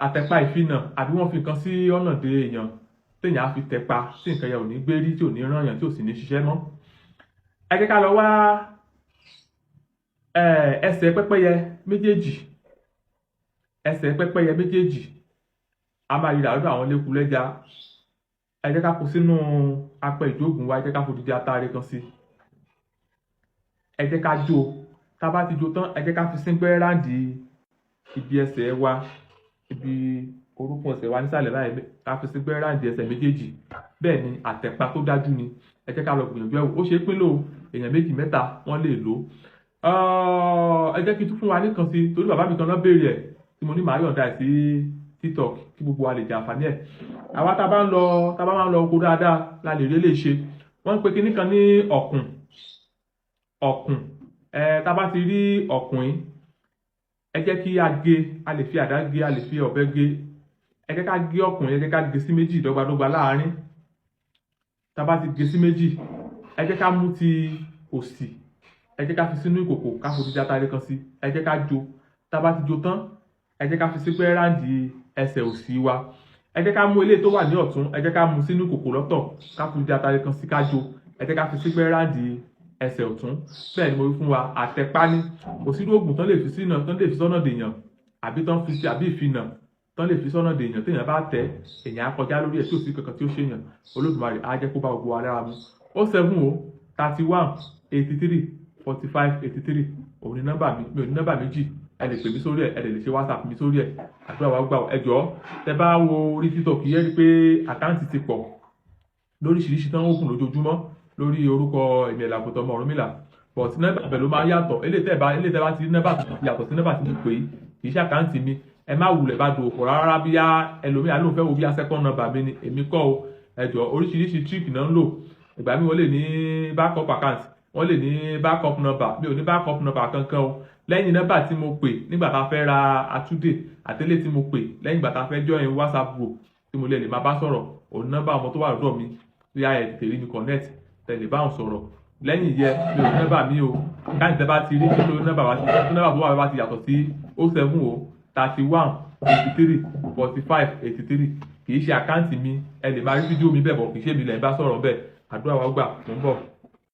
Àtẹ̀pa ìfinà, àbí wọ́n fi nǹkan sí ọ̀nà dé èèyàn téèyàn á fi tẹ̀pa tí nǹkan yẹn ò ní gbérí, tí ò ní ràn yàn, tí ò sì ní ṣiṣẹ́ mọ́. Ẹ jẹ́ ká lọ wá ẹsẹ̀ pẹ́pẹ́yẹ méjèèjì. Ẹsẹ̀ pẹ́pẹ́yẹ méjèèjì, a máa rí lọ́dọ̀ àwọn lékulẹ́ja. Ẹ jẹ́ ká kó sínú apẹ ìjóògùn wa. Ẹ jẹ́ ká fòdìdí atare kan sí. Ẹ jẹ́ ká jó. Tá a bá ti jó tán, ẹ jẹ́ ká fi síngbẹ́rẹ́ round ibi ẹsẹ̀ wa, ibi orúnkún ẹsẹ̀ wa nísàlẹ̀ báyìí, ká fi síngbẹ́rẹ́ round ẹsẹ̀ méjèèjì. Bẹ́ẹ̀ ni, àtẹ̀pa tó dájú ni. Ẹ jẹ́ ká lọ gbìyànjú ẹ̀ wò. Ó ṣe é pín lò, èèyàn méjì mẹ́ta wọ́n lè lò ó. Ẹ jẹ́ kí n tún fún wa nìkan sí, torí bàbá mi kan náà béèrè ẹ̀ tí mo ní màá yọ̀ǹda ẹ̀ sí TikTok kí gbogbo wa lè jẹ àǹfààní ẹ̀. Àwa tá a bá ń lọ, tá a bá máa ń lọ oko dáadáa la lè rí lè ṣe. Wọ́n ń pe kinní kan ní ọ̀kùn. Ọ̀kùn ẹ, tá a bá ti rí ọ̀kùn yìí, ẹ jẹ́ kí a gé. A lè fi àdá gé, a lè fi ọ̀bẹ gé. Ẹ jẹ́ ká gé ọ̀kùn, ẹ jẹ́ ká gé sí méjì dọ́gbadọ́gba láàárín. Tá a bá ti gé sí méjì, ẹ jẹ́ ká mú ti òsì, ẹ jẹ́ ká fi sínú ìkòkò, ká fòdìdí atare kan sí. Ẹ jẹ́ ká jó. Tá a bá ti jó tán, ẹ jẹ́ ká fi sí pẹ́ round ẹsẹ̀ òsì wa. Ẹ jẹ́ ká mú eléyìí tó wà ní ọ̀tún, ẹ jẹ́ ká mú sínú ìkòkò lọ́tọ̀, ká fòdìdí atare kan sí, ká jó. Ẹ jẹ́ ká fi sí pẹ́ round ẹsẹ̀ ọ̀tún. Bẹ́ẹ̀ ni mo wí fún wa, àtẹ̀pá ní. Kò sí oògùn tán lè fi sínà, tán lè fi sọ́nà dèèyàn, àbí tán fi sí, àbí ìfinà tán lè fi sọ́nà dèèyàn. Téèyàn bá tẹ, èèyàn á kọjá lórí ẹ̀ tí ò sí kankan tí ó ṣèyàn. Olódùmarè á jẹ́ kó bá gbogbo wa lára mu. 070 31 83 45 83, òun ni nọ́mbà mi. Mi ò ní nọ́mbà méjì. Ẹ lè pè mí sórí ẹ̀, ẹ lè lè ṣe WhatsApp mi sórí ẹ̀. Àdúrà wa gbà. Ẹ jọ̀ọ́, tẹ bá wo orí TikTok yẹ́ rí pé account ti pọ̀ lóríṣiríṣi tán ó kùn lójoojúmọ́ lórí orúkọ èmi Ẹ̀làkùtọ̀ ọmọ Ọ̀rúnmìlà, but nọ́mbà bẹ̀ ló máa ń yàtọ̀. Eléyìí tẹ́ bá ti rí nọ́mbà tó yàtọ̀ sí nọ́mbà tí mo pè é, kì í ṣe account mi. Ẹ má wulẹ̀ bá dòwò pọ̀ rárá. Bí yá ẹlòmíà ló ń fẹ́ wo bí i second number mi ni, èmi kọ́ o. Ẹ jọ̀ọ́, oríṣiríṣi trick náà ń lò. Ìgbà míì, wọ́n lè ní backup account, wọ́n lè ní backup number. Mi ò ní backup number kankan o, lẹ́yìn nọ́mbà tí mo pè nígbà tá a fẹ́ ra àtúndè, àtẹ́lẹ̀ tí mo pè lẹ́yìn ìgbà tá a fẹ́ join WhatsApp group tí mo lè lè máa bá sọ̀rọ̀. Òun nọ́mbà ọmọ tó wà lọ́dọ̀ mi tí a ẹ̀ tètè rí mi connect, tẹ̀lé bá òun sọ̀rọ̀. Lẹ́yìn yẹ, mi ò ní nọ́mbà mi o. Káyìn tẹ́ bá ti rí nínú nọ́mbà wa, tí nọ́mbà tó wà bá ti yàtọ̀ sí 070 31 83 45 83, kì í ṣe account mi. Ẹ lè máa rí fídíò mi bẹ́ẹ̀ bọ̀, kì í ṣe mi lẹ̀ ń bá sọ̀rọ̀ bẹ́ẹ̀. Àdúrà wa gbà. Mò ń bọ̀.